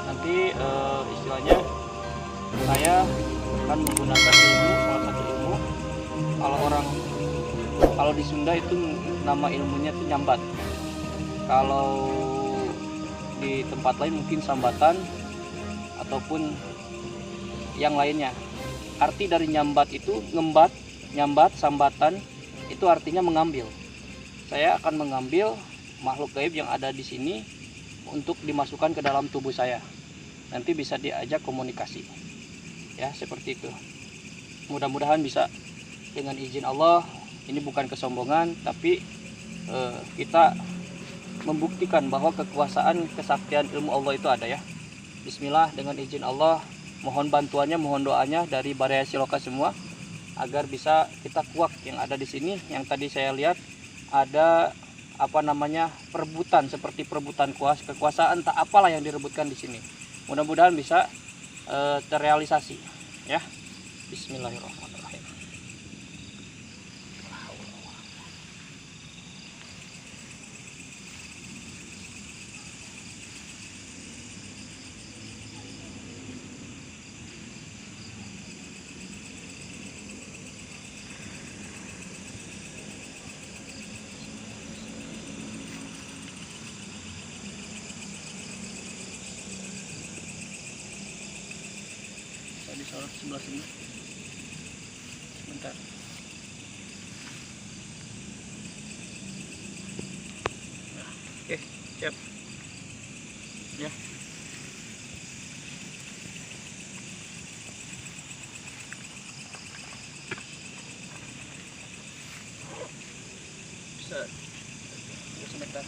Nanti istilahnya saya akan menggunakan ilmu, salah satu ilmu. Kalau orang, kalau di Sunda itu nama ilmunya itu nyambat. Kalau di tempat lain mungkin sambatan ataupun yang lainnya. Arti dari nyambat itu ngembat, nyambat, sambatan itu artinya mengambil. Saya akan mengambil makhluk gaib yang ada di sini untuk dimasukkan ke dalam tubuh saya. Nanti bisa diajak komunikasi. Ya, seperti itu. Mudah-mudahan bisa dengan izin Allah. Ini bukan kesombongan, tapi kita membuktikan bahwa kekuasaan kesaktian ilmu Allah itu ada ya. Bismillah, dengan izin Allah, mohon bantuannya, mohon doanya dari Baraya Siloka semua agar bisa kita kuak yang ada di sini. Yang tadi saya lihat ada apa namanya, perebutan, seperti perebutan kuasa, kekuasaan, tak apalah yang direbutkan di sini. Mudah-mudahan bisa terrealisasi ya. Bismillahirrahmanirrahim. Bisa disorot sebelah sini. Sebentar. Nah, oke, siap. Ya. Bisa. Sebentar.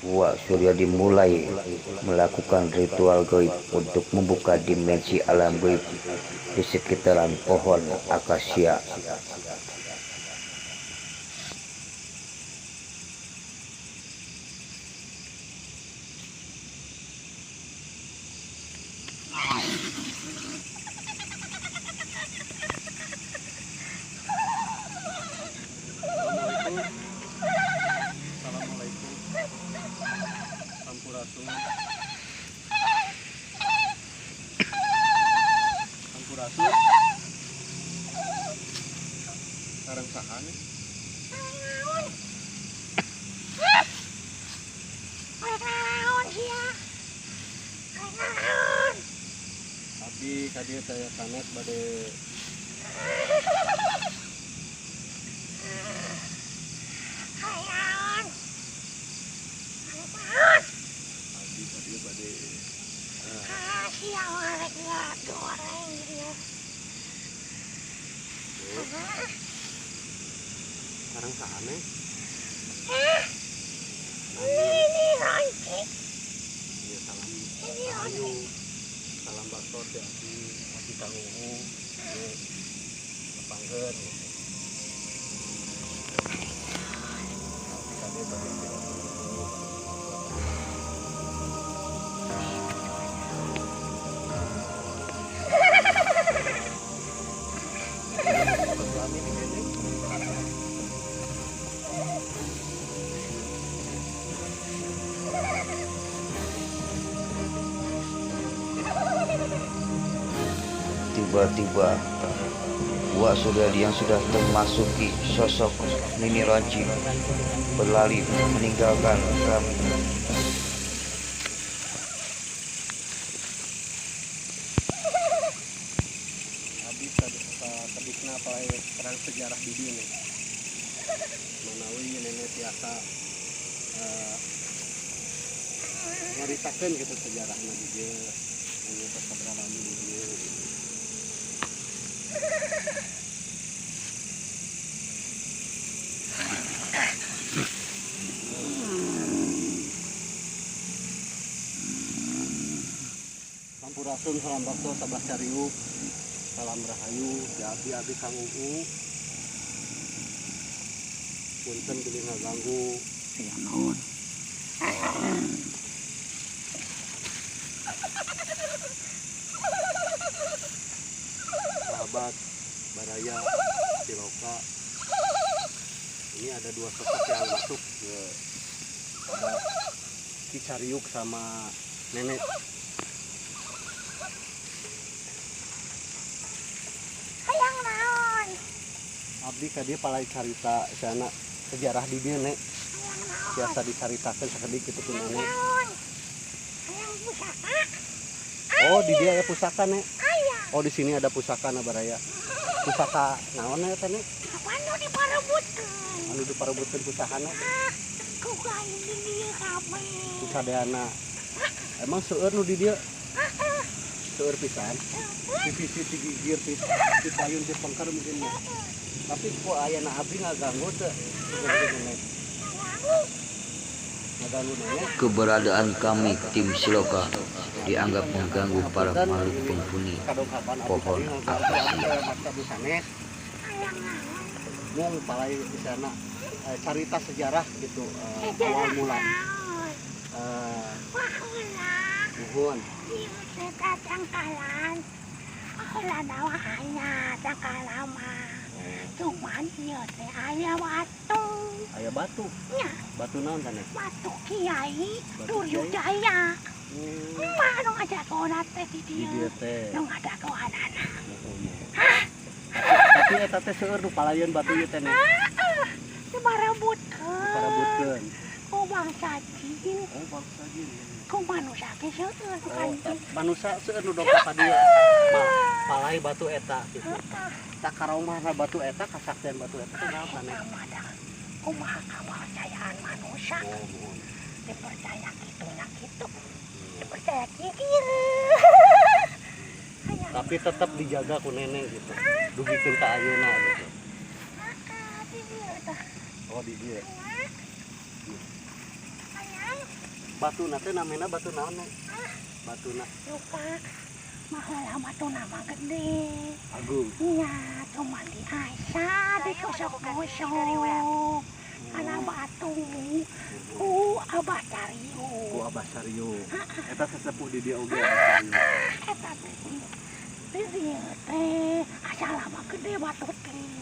Wak Surya dimulai melakukan ritual gaib untuk membuka dimensi alam gaib di sekitaran pohon akasia. Assalamualaikum. Assalamualaikum. Sampurasun. Sampurasun. Sareng saha nih? Naon sia? Naon? Abdi ka dieu saya sanes bade Naon? Naon? Abdi ka dieu bade Ah, sia rek goreng dia. Sareng saha nih? Hah? Ini Ronci. Iya, salam. Ini Rahayu. Ronci. Salam bakso ti abdi, abdi Kang Uu. Ieu nepangkeun. Abdi ka dieu bade. Tiba-tiba Wak Suryadi yang sudah termasuki sosok Nini Ronci berlari meninggalkan kami. Abdi tadikna apalagi terang sejarah di dieu nih. Manawi nenek tiasa nyaritakeun gitu sejarahna di dieu, anu sabaraha lami di dieu gitu. Sampurasun, salam bakso, sabah cariuk. Salam. Salam rahayu, di abdi Kang Uu. Punten bilih ngaganggu. Aya naon? Sahabat Baraya Siloka, ini ada dua sosok yang masuk ke, ada Ki Cariuk sama nenek. Hayang naon? Abdi ka dieu palai carita sana sejarah di dieu, Nek. Hayang naon? Biasa dicaritakeun sakedik kitu ku Hayang nenek. naon? Hayang pusaka? Oh, di dieu aya pusaka, Nek. Aya. Oh, di sini ada pusaka na Baraya. Pusaka naon eta, Nek? Kapan nu diparebutkeun? Anu diparebutkeun pusakana? Ah, ku gaing di dieu kabeh. Pusadeana. Emang seueur nu di dieu? Seueur pisan. Divisi ti gigir ti ti payun ti pengker mungkin ya. Tapi ku ayana abdi ngaganggu teu? Nenek. Ngaganggu nenek. Keberadaan kami tim Siloka dianggap mengganggu para makhluk penghuni Kadongkapan abdi pohon tadi ngaganggu abdi akasia. teh maksa nu sanes. Hayang naon? Mung palai di sana carita sejarah gitu, awal Sejarah mula. naon? Eh, Baheula nuhun. ieu teh tatangkalan. Baheula mah aya tangkalan mah. Cuman ieu teh aya batu. Aya batu. Nya, Batu naon tah, Nek? batu Kiai Batu Kiai? Duryudaya. Mah nu ngajagoan teh di Di dieu. dieu teh. Nu ngajagoanana. Nuhun. Tapi eta teh seueur nu palayeun batu ieu teh, Nek. Diparebutkeun. Diparebutkeun. Ku bangsa jin, Oh, bangsa jin. ku manusia ge seueur nu Oh, kan jin. manusia seueur nu dongkap ka dieu. Palai batu eta gitu. Tak karomahna batu eta, kasaktian batu eta teh naon tah, Nek? Eta mah dah kumaha kapercayaan manusia. Oh, nuhun. Dipercaya kitu na kitu. Dipercaya kieu. Hayang Tapi tetap dijaga ku nenek gitu. Dugikeun ka ayeuna gitu. ah, di dieu tah. Oh, di dieu. Hayang Batuna teh namina batu naon, Nek? Batuna lupa. Baheula batuna mah gede. agung. Nya, cuman diasah, digosok-gosok. Karena batu ku Abah Ku Cariuk. Abah Cariuk. Eta sesepuh di dieu oge Abah Cariuk. Eta teh di dieu teh asal mah gede batu teh.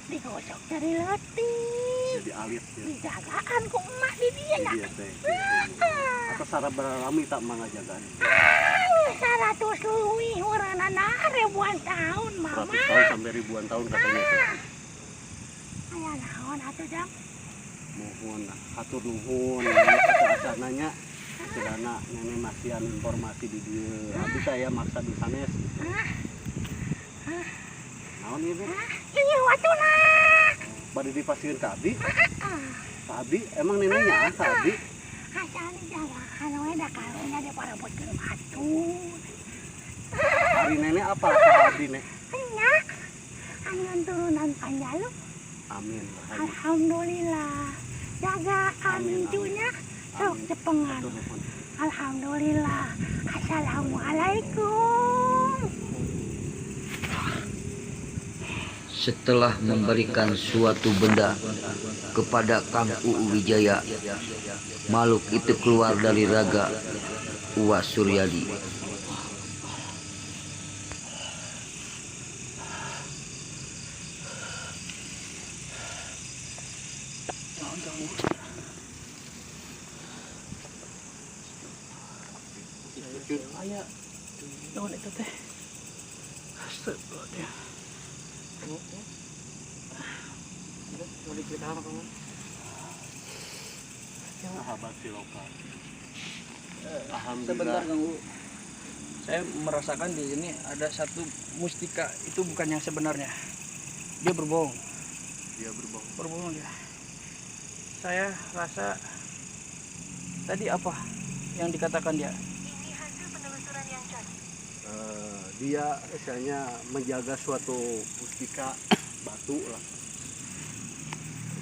Digosok jadi leutik. Jadi alit ya. Dijagaan ku emak di dieu Di nya. dieu teh. Atau sarana beralami tak mangajagaan. Ah, 100 leuwih ureunana ribuan tahun 100 mama. tahun sampai ribuan tahun katanya tuh. Aya naon atuh jang? Mohon hatur nuhun kata acananya kirana nenek masihan informasi di dieu. Abdi saya maksa di sanes gitu. Naon ieu, Nek? Ieu watuna. Bade dipasieun ka abdi? Ka abdi emang neneknya ah ka abdi? Asal dijagaan we da karunya diparebutkeun batu. Ari nenek apa ka abdi, Nek? Nya, anjeun turunan Panjalu. Amin. Rahayu. Alhamdulillah. Jagaan Amin, amin. incunya sok Amin. cepengan. Hatur nuhun. Alhamdulillah. Assalamualaikum. Setelah memberikan suatu benda kepada Kang Uu Wijaya, makhluk itu keluar dari raga Uwa Suryadi. Naon kamu? Aya naon eta teh? Astagfirullah dia. Mau diceritakan apa kamu? Sahabat Siloka. Sebentar Alhamdulillah. Kang Uu. Saya merasakan di sini ada satu mustika itu bukan yang sebenarnya. Dia berbohong. Dia berbohong. Berbohong dia. Saya rasa tadi apa yang dikatakan dia? Dia misalnya menjaga suatu mustika batu lah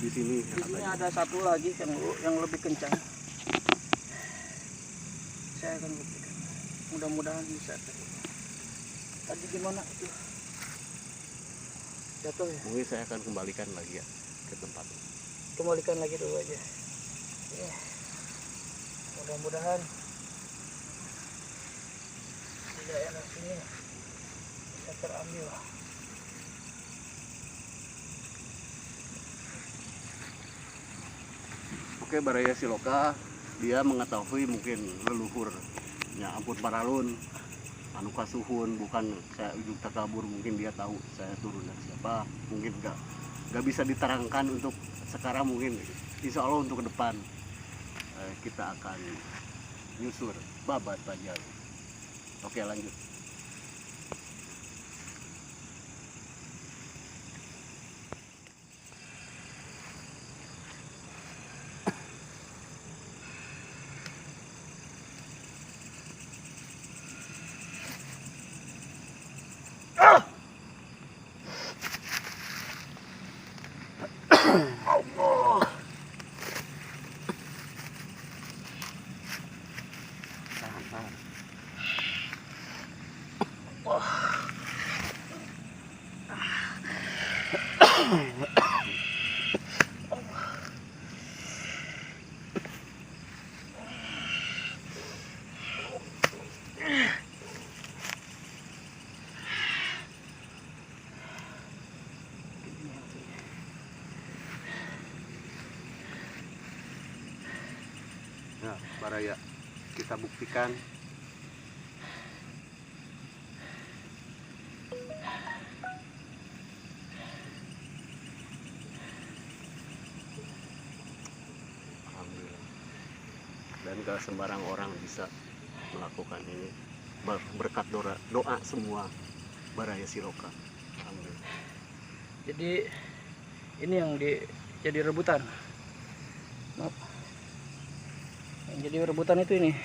di sini. Di sini ada satu lagi Kang Uu yang lebih kencang. Saya akan buktikan. Mudah-mudahan bisa. Tadi gimana itu? Jatuh ya? Mungkin saya akan kembalikan lagi ya ke tempat. Kembalikan lagi dulu aja. Ya. Mudah-mudahan di daerah sini bisa terambil. Oke, Baraya Siloka, dia mengetahui mungkin leluhurnya ampun paralun, anu kasuhun, bukan saya ujung takabur, mungkin dia tahu saya turun dari siapa, mungkin nggak bisa diterangkan untuk sekarang, mungkin insya Allah untuk ke depan kita akan nyusur babat Panjalu. Oke, lanjut. Tahan. Nah, Baraya, kita buktikan. Alhamdulillah. Dan gak sembarang orang bisa melakukan ini. Berkat doa semua Baraya Siloka. Alhamdulillah. Jadi ini yang jadi rebutan. Maaf. Yang jadi rebutan itu ini.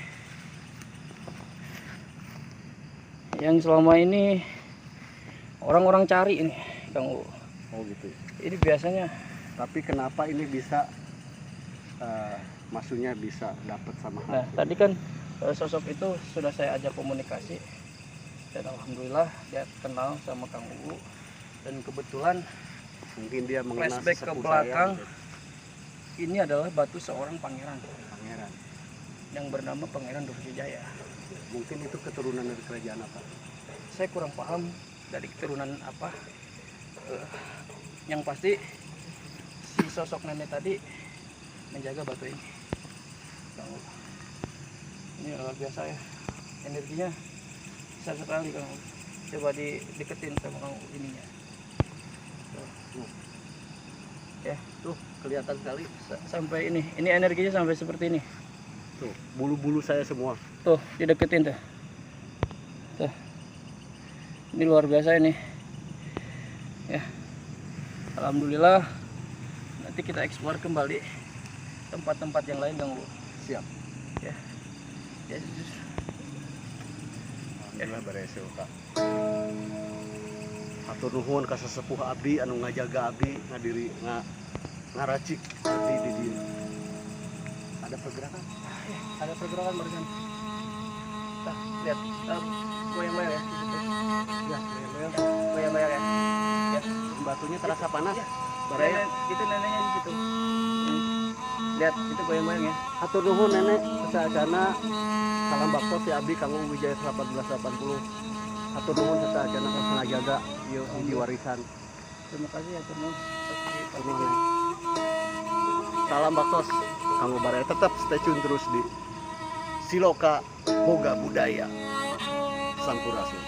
Yang selama ini orang-orang cari ini, Kang U. Oh gitu. Ini biasanya. Tapi kenapa ini bisa maksudnya bisa dapat sama Nah, tadi kan sosok itu sudah saya ajak komunikasi dan alhamdulillah dia kenal sama Kang Uu, dan kebetulan mungkin dia mengenal flashback ke belakang saya, gitu. Ini adalah batu seorang pangeran. Pangeran yang bernama Pangeran Durjaya. Mungkin itu keturunan dari kerajaan apa? Saya kurang paham dari keturunan apa. Yang pasti si sosok nenek tadi menjaga batu ini. Ini luar biasa ya, energinya besar sekali Kang. Coba dideketin sama Kang ininya. Tuh. Ya, tuh kelihatan sekali sampai ini. Ini energinya sampai seperti ini. Tuh, bulu-bulu saya semua. Tuh, dideketin tuh. Tuh. Ini luar biasa ini. Ya. Alhamdulillah. Nanti kita eksplor kembali tempat-tempat yang lain, Kang Bu. Siap. Ya. Ya. Alhamdulillah Baraya Siloka. Hatur nuhun ka sesepuh abdi anu ngajaga abdi, ngadiri ngaracik abdi di dieu. Ada pergerakan? Ada pergerakan barusan. Nah, lihat, goyang-goyang ya di situ. Ya, goyang-goyang. Goyang-goyang ya. Ya. Batunya terasa panas. Ya. Baraya. Itu neneknya di situ. Lihat, itu goyang-goyang ya. Hatur nuhun nenek, saacana salam baktos ya abdi kanggo Wijaya 1880. Hatur nuhun saacana ka ngajaga ieu hiji warisan. Terima kasih ya, hatur nuhun. Salam baktos kanggo Baraya, tetap stay tune terus di Siloka Boga Budaya. Sampurasun.